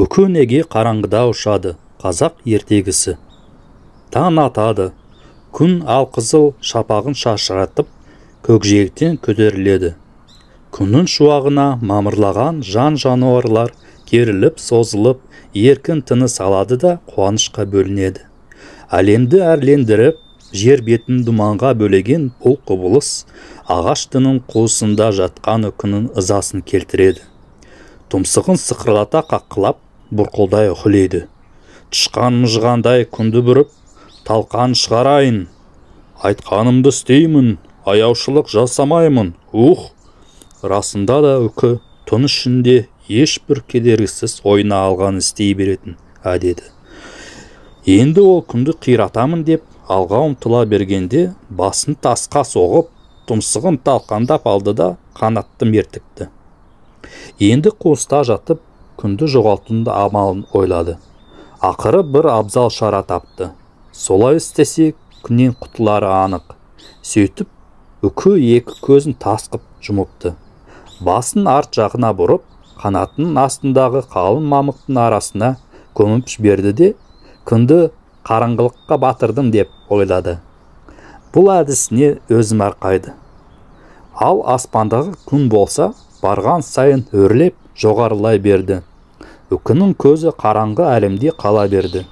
Үкі неге қараңғыда ұшады? Қазақ ертегісі. Таң атады. Күн алқызыл шапағын шашыратып, көкжиектен көтеріледі. Күннің шуағына мамырлаған жан-жануарлар керіліп-созылып, еркін тыныс алады да қуанышқа бөленеді. Әлемді әрлендіріп, жер бетін думанға бөлеген бұл құбылыс ағаш діңнің қуысында жатқан үкінің ызасын келтіреді. Тұмсығын сықырлата қаққылап, бұрқылдай үһілейді. Тышқан мыжғандай күнді бүріп, талқан шығарайын. Айтқанымды істеймін, аяушылық жасамаймын. Ух! Расында да үкі түн ішінде ешбір кедергісіз ойына алғанын істей беретін әдеті. Енді ол күнді қиратамын деп алға ұмтыла бергенде басын тасқа соғып, тұмсығын талқандап алды да қанатты мертікті. Енді қуыста жатып, күнді жоғалтудың амалын ойлады. Ақыры бір абзал шара тапты. Солай істесе, күннен құтылары анық. Сөйтіп, үкі екі көзін тас қып жұмыпты. Басын арт жағына бұрып, қанатының астындағы қалың мамықтың арасына көміп жіберді де, күнді қараңғылыққа батырдым деп ойлады. Бұл әдісіне өзі марқайды. Ал аспандағы күн болса, барған сайын өрлеп жоғарылай берді. Үкінің көзі қараңғы әлемде қала берді.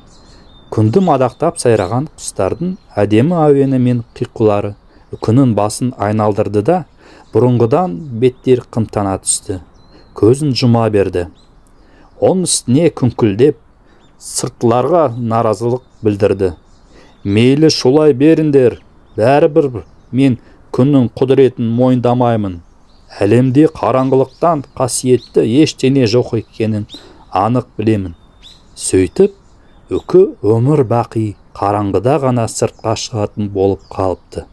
Күнді мадақтап сайраған құстардың әдемі әуені мен қиқулары үкінің басын айналдырды да, бұрынғыдан беттер қымтана түсті. Көзін жұма берді. Оның үстіне күңкілдеп, сыртларға наразылық білдірді. Мейлі шулай беріңдер, бәрібір мен күннің құдіретін мойындамаймын. Әлемде қараңғылықтан қасиетті ештеңе жоқ екенін анық білемін. Сөйтіп, үкі өмір бақи қараңғыда ғана сыртқа шығатын болып қалыпты.